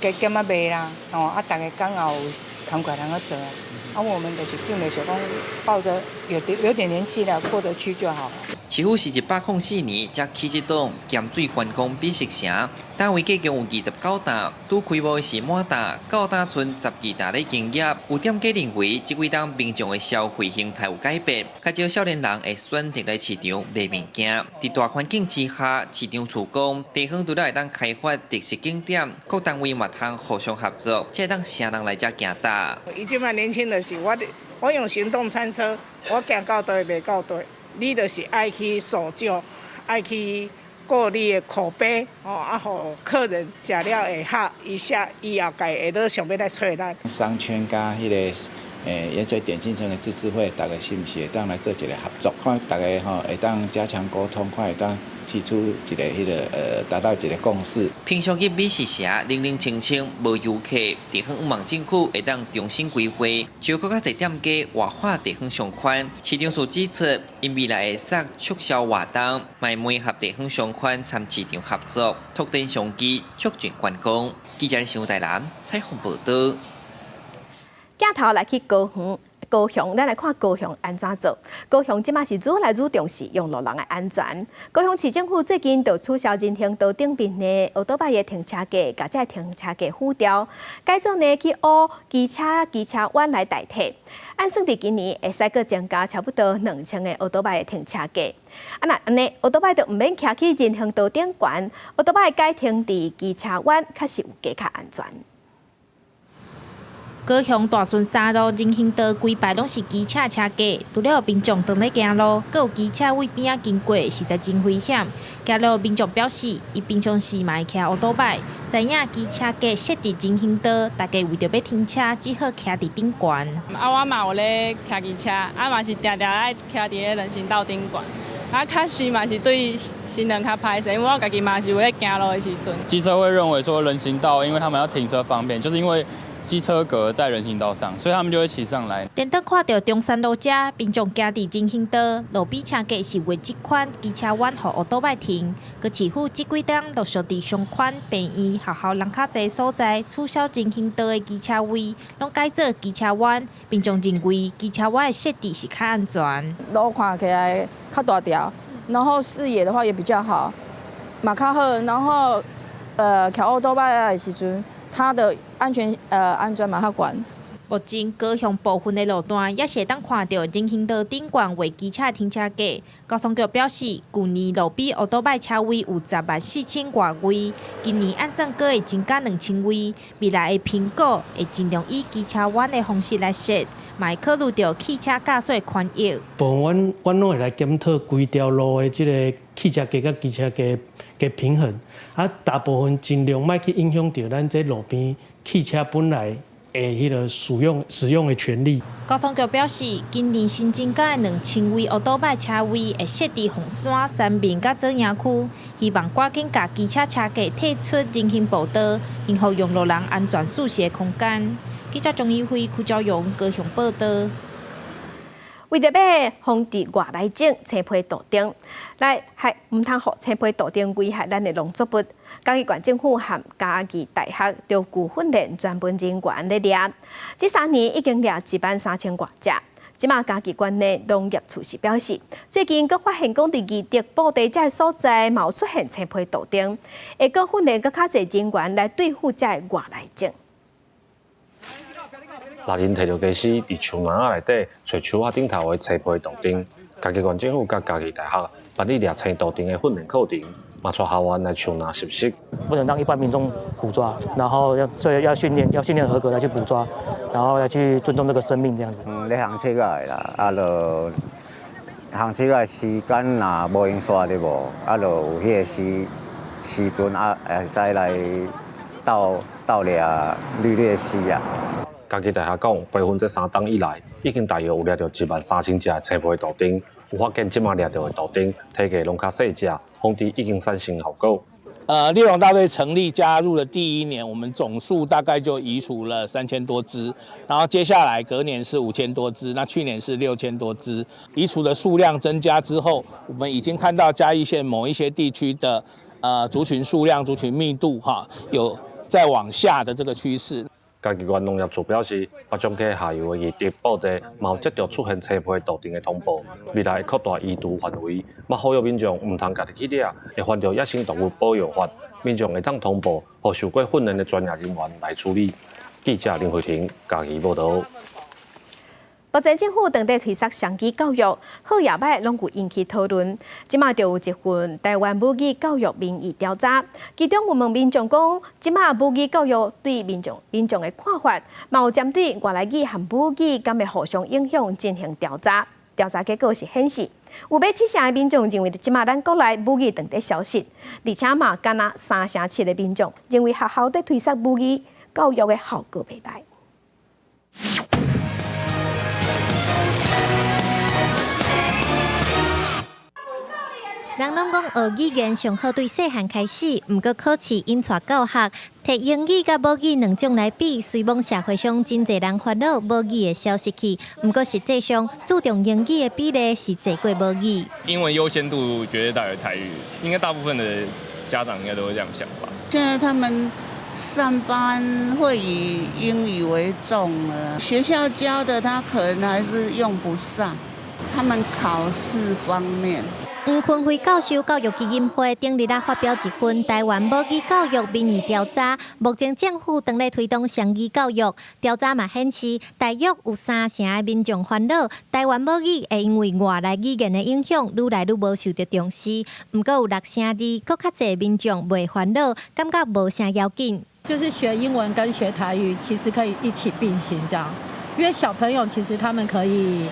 加減仔賣啦，吼，啊，逐个工也有工課通去做啊。啊，我們就是盡力想講，抱著有點年紀了，過得去就好了。市府是104年才起這棟鹹水觀光美食城，單位計共有29擔，拄開幕的是滿擔，到今賰12擔咧營業。有店家認為，這幾冬民眾的消費形態有改變，較少少年人會選擇來市場買物件。佇大環境之下，市場處講，地方除了會當開發特色景點，各單位嘛通互相合作，才會當啥人來遮行搭。伊這擺年輕就是我用行動餐車，我行到佗賣到佗。你就是愛去塑造，愛去顧你的口碑，吼啊，予客人食了會合，伊下伊後蓋會閣想欲來揣咱。商圈佮彼个欸，這點睛城的自治會，大家是毋是會當來做一個合作？看大家吼會當加強溝通，看會當提出一個彼個達到一個共識。平常日美食城冷冷清清，無遊客，地方望政府會當重新規劃，招閣較濟店家活化地方商圈。市長署指出，𪜶未來會設促銷活動，會媒合地方商圈參市場合作，拓展商機，促進觀光。記者新聞台南採訪報導。鏡頭來去高雄，高雄，咱來看高雄按怎做。高雄這馬是愈來愈重視用路人的安全。高雄市政府最近就取消人行道頂面的歐多拜的停車格，共這停車格斧掉，改做呢去烏機車機車彎來代替。按算佇今年會使閣增加差不多2000個歐多拜的停車格。啊，若按呢，歐多拜就毋免騎去人行道頂懸，歐多拜改停佇機車彎，確實有加較安全。高雄大順三路人行道規排攏是機車車格，除了民眾當咧行路，閣有機車對邊仔經過，實在真危險。行路民眾表示，伊平常時嘛會騎歐多拜，知影機車格設佇人行道，大家為著欲停車，只好騎佇頂懸。啊，我嘛有咧騎機車，啊嘛是定定愛騎佇咧人行道頂懸。啊，確實嘛是對行人較歹勢，因為我家己嘛是有咧行路的時陣。機車會認為說人行道，因為他們要停車方便，就是因為機車格在人行道上，所以他們就會騎上來。顛倒看著中山路遮，民眾行佇人行道，路邊車格是畫這款機車彎予烏多擺停。閣市府這幾冬陸續佇商圈、病院、學校人較濟所在取消人行道的機車位，攏改做機車彎。民眾認為機車彎的設置是較安全。路看起來較大條，然後視野的話也比較好，嘛較好。然後，騎烏多擺的時陣，它的安全嘛較懸。目前高雄部分的路段也是會當看著人行道頂懸畫機車停車格。交通局表示，舊年路邊烏多擺車位有10萬4千外位，今年按算閣會增加2000位。未來的評估會盡量以機車彎的方式來設，嘛會考慮著汽車駕駛權益。部分阮攏會來檢討規條路的這個汽車格佮機車格的平衡，啊，大部分盡量莫去影響著咱這路邊汽車本來的彼個使用的權利。交通局表示，今年新增加的2000位烏多擺車位會設佇鳳山、三民佮左營區，希望趕緊共機車車格退出人行步道，恢復用路人安全舒適的空間。記者張怡輝、柯昭勇高雄報導。為著欲防治外來種青皮杜鵑，來害毋通予青皮杜鵑危害咱的農作物。嘉義縣政府和嘉義大學就具訓練專門人員咧掠，這3年已經掠1萬3千外隻。這馬嘉義縣的農業處是表示，最近閣發現講佇義德布袋這个所在，嘛有出現青皮杜鵑，會閣訓練閣較濟人員來對付這个外來種。獵人提著家私佇樹林仔內底揣樹仔頂頭的青皮杜鵑。嘉義縣政府佮嘉義大學辦理掠青杜鵑的訓練課程，嘛帶學員來樹林實習。不能讓一般民眾捕抓，然後要所以要訓練，要訓練合格來去捕抓，然後要去尊重這個生命這樣子。嗯，咧烘車仔的啦，啊，就烘車仔時間若無閒煞的無，啊，就有彼個時陣啊，會使來鬥鬥掠綠鬣蜥啊。嘉義大學講，培訓這3冬以來，已經大約有掠著1萬3千隻的青皮杜鵑。有發現這馬掠著的杜鵑體格攏較細隻，防治已經產生效果。獵龍大隊成立加入的第一年，我們總數大概就移除了3000多隻，然後接下來隔年是5000多隻，那去年是6000多隻。移除的數量增加之後，我們已經看到嘉義縣某一些地區的族群數量、族群密度哈有在往下的這個趨勢。嘉義縣農業處表示，北港溪下游的義德布袋嘛有接著出現青皮杜鵑的通報，未來會擴大移除範圍，嘛呼籲民眾毋通家己去掠，會犯著野生動物保育法，民眾會當通報，予受過訓練的專業人員來處理。記者林慧婷嘉義報導。目前政府正佇推捒雙語教育，好抑歹攏有引起討論。這馬就有一份台灣母語教育民意調查，其中有問民眾講，這馬母語教育對民眾的看法，嘛有針對外來語和母語敢會互相影響進行調查。調查結果是顯示，有欲七成的民眾認為，這馬咱國內母語正佇消失，而且嘛，敢若3成7的民眾認為學校佇推捒母語教育的效果袂䆀。人攏講學語言上好對細漢開始，毋過考試引帶教學，提英語佮母語兩種來比，雖罔社會上真濟人煩惱母語會消失去，毋過實際上注重英語的比例是濟過母語。英文優先度絕對大於台語，應該大部分的家長應該都會這樣想吧。現在他們上班會以英語為重了，學校教的他可能還是用不上，他們考試方面。黃坤輝教授教育基金會頂日仔發表一份台灣母語教育民意調查，目前政府正咧推動雙語教育，調查嘛顯示，大約有三成的民眾煩惱，台灣母語會因為外來語言的影響，愈來愈無受著重視。毋過有6成2，閣較濟民眾袂煩惱，感覺無啥要緊。就是學英文跟學台語其實可以一起並行，這樣，因為小朋友其實他們可以。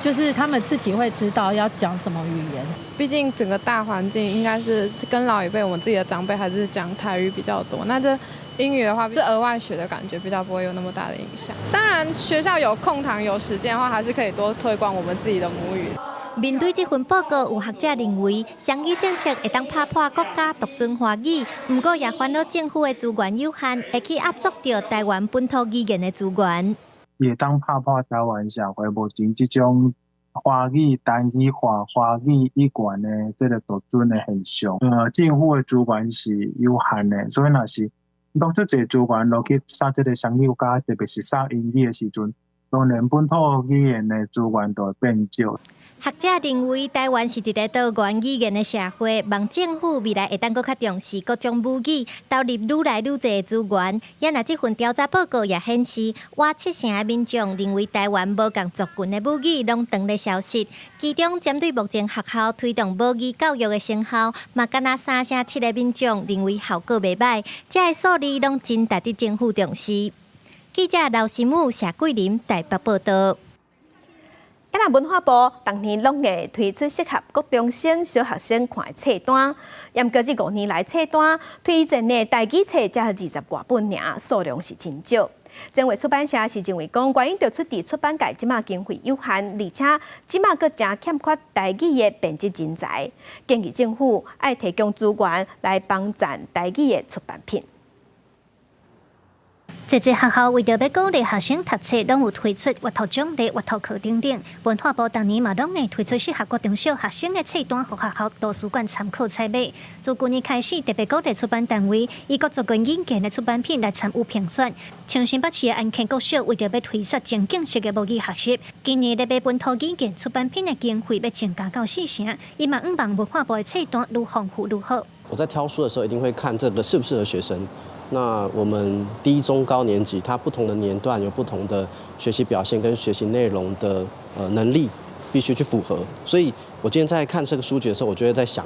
就是他們自己會知道要講什麼語言。畢竟整個大環境應該是跟老一輩，我們自己的長輩還是講台語比較多。那這英語的話，這額外學的感覺比較不會有那麼大的影響。當然，學校有空堂有時間的話，還是可以多推廣我們自己的母語。面對這份報告，有學者認為，雙語政策會當拍破國家獨尊華語，毋過也煩惱政府的資源有限，會去壓縮著台灣本土語言的資源。會當拍破台灣社會目前這種華語單語化、華語語言的這個獨尊的現象。政府的資源是有限的，所以若是當足濟資源落去殺這個雙語加，特別是殺英語的時陣，當然本土語言的資源就會變少。學者認為，台灣是一個多元語言的社會，望政府未來會當閣較重視各種母語，投入愈來愈濟的資源。也若這份調查報告也顯示，倚七成的民眾認為台灣無仝族群的母語攏當咧消失。其中，針對目前學校推動母語教育的成效，嘛敢若3成7的民眾認為效果袂䆀。這个數字攏真值得政府重視。記者劉新武、謝桂林台北報導。啊，文化部逐年攏會推出適合國中生、小學生看的冊單，毋過這5年來冊單推薦的台語冊才20外本爾，數量是真少。前衛出版社是認為講，原因就出佇出版界這馬經費有限，而且這馬閣誠欠缺台語的編輯人才，建議政府愛提供資源來幫贊台語的出版品。濟濟學校為著欲鼓勵學生讀冊，攏有推出閱讀獎勵、閱讀課等等。文化部逐年嘛攏會推出適合國中小學生的冊單，予學校圖書館參考採買。自舊年開始，特別鼓勵出版單位以各族群語言的出版品來參與評選。像新北市的安坑國小，為著欲推捒情境式的母語學習，今年咧買本土語言出版品的經費欲增加到四成。伊嘛向望文化部的冊單愈豐富愈好。我在挑書的時候，一定會看這個適不適合學生。那我們低、中、高年級，它不同的年段有不同的學習表現跟學習內容的能力，必須去符合。所以我今天在看這個書籍的時候，我就會在想，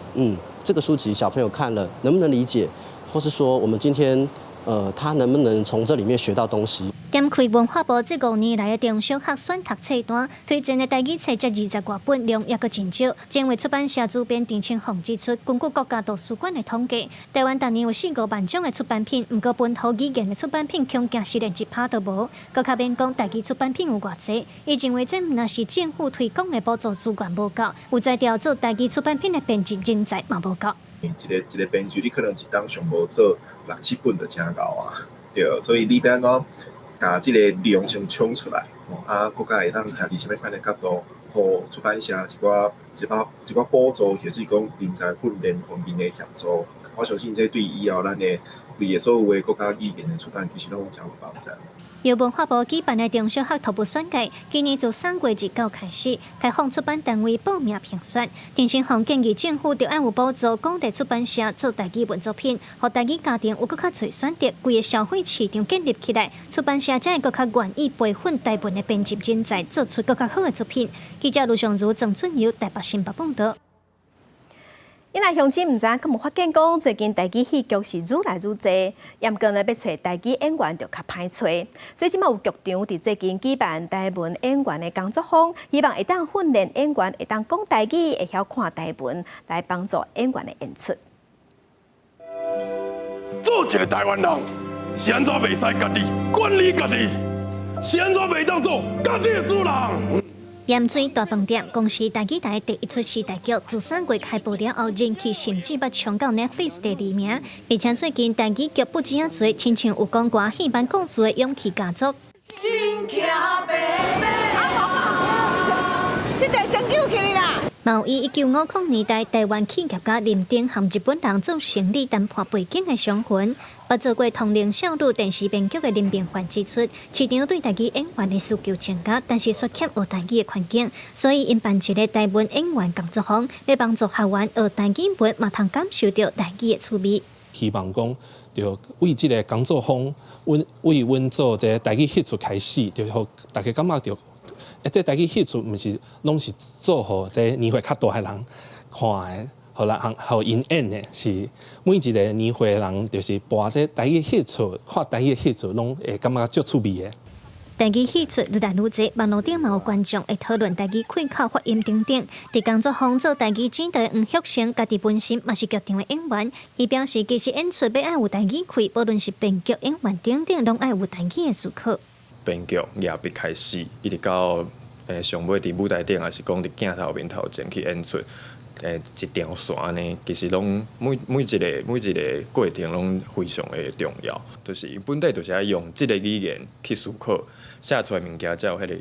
這個書籍小朋友看了能不能理解，或是說我們今天他能不能從這裡面學到東西？點開文化部這5年來的中小學選讀冊單，推薦的台語冊才20外本，量猶閣真少。前衛出版社主編陳清鳳指出，根據國家圖書館的統計，台灣逐年有4、5萬種的出版品，毋過本土語言的出版品恐驚是連1%都無。閣較免講台語出版品有偌濟，伊認為這毋但是政府推廣的補助資源無夠，有才調做台語出版品的編輯人才嘛無夠。一个一个編輯，你可能一冬上無做六七本就誠夠啊，對，所以你欲按怎共這個量先衝出來，啊，閣較會當徛佇啥物款的角度，予出版社一寡一寡一寡補助，或是講人才訓練方面的協助，我相信這對以後咱的規个所有的國家語言的出版，其實攏誠有幫助。由文化部舉辦的中小學圖書選介，今年自3月1日開始開放出版單位報名評選。陳新鴻建議政府著愛有補助，鼓勵出版社做台語文作品，予台語家庭有閣較濟選擇，規个消費市場建立起來，出版社才會閣較願意培訓台文的編輯人才，做出閣較好的作品。記者盧尚如、鄭俊友台北新北報導。因為鄉親毋知影，敢有發現講最近台語戲劇是愈來愈濟，毋過呢，欲揣台語演員就較歹揣，所以這馬有劇場佇最近舉辦台文演員的工作坊，希望會當訓練演員會當講台語，會曉看台文，來幫助演員的演出。做一個台灣人，是按怎袂使家己管理家己？是按怎袂當做家己的主人？鹽水大飯店公視台語台第一齣時代劇，自3月開播了後，人氣甚至欲衝到 Netflix 第二名。而且最近台語劇不止仔濟，親像有講歌戲班故事的勇氣家族。這台先救起啦！嘛有以1950年代台灣企業家林登和日本人做生理談判背景的傷魂，捌做過通靈少女電視編劇的林明凡指出，市場對台語演員的需求增加，但是卻欠學台語的環境，所以𪜶辦一个台文演員工作坊，欲幫助學員學台語文，嘛通感受著台語的趣味。希望講，就為這个工作坊，阮為阮做這个台語戲劇開始，就予大家感覺著。這台語戲劇毋是攏是做予這年歲較大的人看的，予人予𪜶演的，是每一个年歲的人，就是播這台語戲劇，看台語戲劇，攏會感覺足趣味的。台語戲劇愈來愈濟，網路頂嘛有觀眾會討論台語開口發音等等。佇工作坊做台語指導的黃旭成，家己本身嘛是劇場的演員，伊表示其實演出欲愛有台語氣，無論是編劇、演員等等，攏愛有台語的思考。編劇舉筆開始，一直到上尾佇舞台頂，抑是講佇鏡頭面頭前去演出，一條線按呢，其實攏每每一个每一个過程攏非常的重要。就是本底就是愛用這个語言去思考，寫出來物件才有彼个、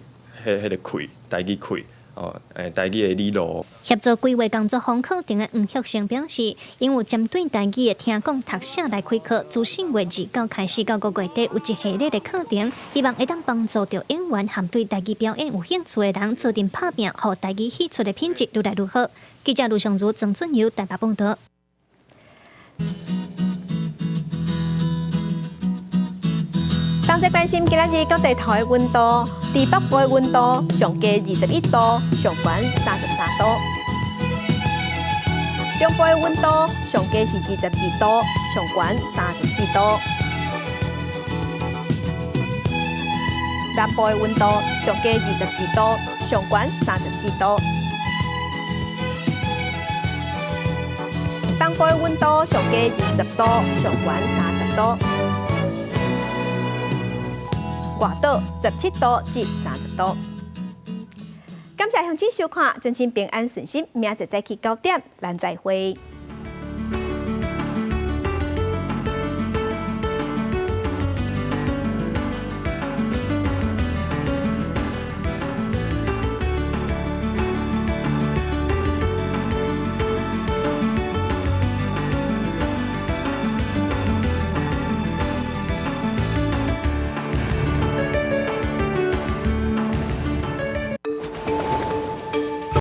彼彼个氣，台語氣。哦，台語的理路。協助規劃工作坊課程的黃旭成表示，𪜶有針對台語的聽講讀寫來開課，自4月29開始到5月底有一系列的課程，希望會當幫助著演員和對台語表演有興趣的人，做陣拍拚，予台語戲劇的品質愈來愈好。記者盧尚如、曾俊友台北報導。同齊關心今仔日各地頭的溫度，佇北部的溫度上低21度，上懸33度；中部的溫度上低是22度，上懸34度；南部的溫度上低22度，上懸34度；東部的溫度上低20度，上懸30度。外島17度至30度。感謝鄉親收看，尊親平安順心，明仔載早起9點，咱再會。